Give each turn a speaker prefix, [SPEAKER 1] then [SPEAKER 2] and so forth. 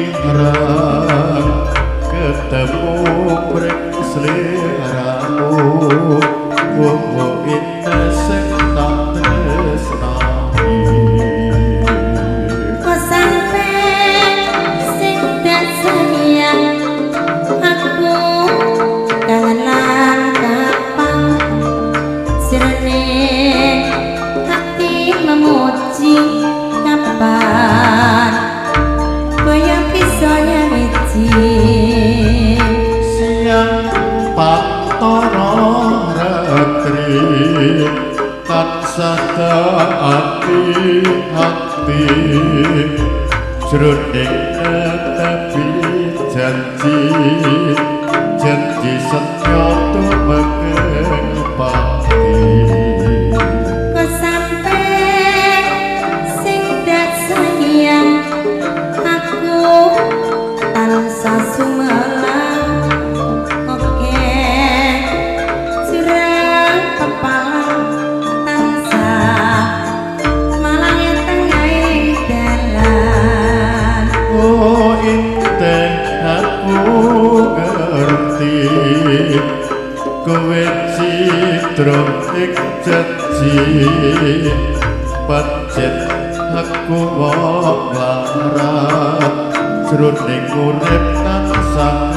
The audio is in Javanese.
[SPEAKER 1] Ireng ketemu mring sliramu, wong indah sing tak tresnani.
[SPEAKER 2] Kok sampe sing tak sayang aku kangen lan kapang, sirene hati memuji kapan kaya bisa nyawiji.
[SPEAKER 1] Siang pantara ratri tansah ati ati jroning netepi janji, janji setya tumengeng pati.
[SPEAKER 2] Kok sampe sing tak sayang aku tansah sumelang, oke jurang pepalang tansah malang tengahing dalan.
[SPEAKER 1] Oh inten, aku ngerti kowe cidra ing janji, pancen aku wong larat jroning urip tansah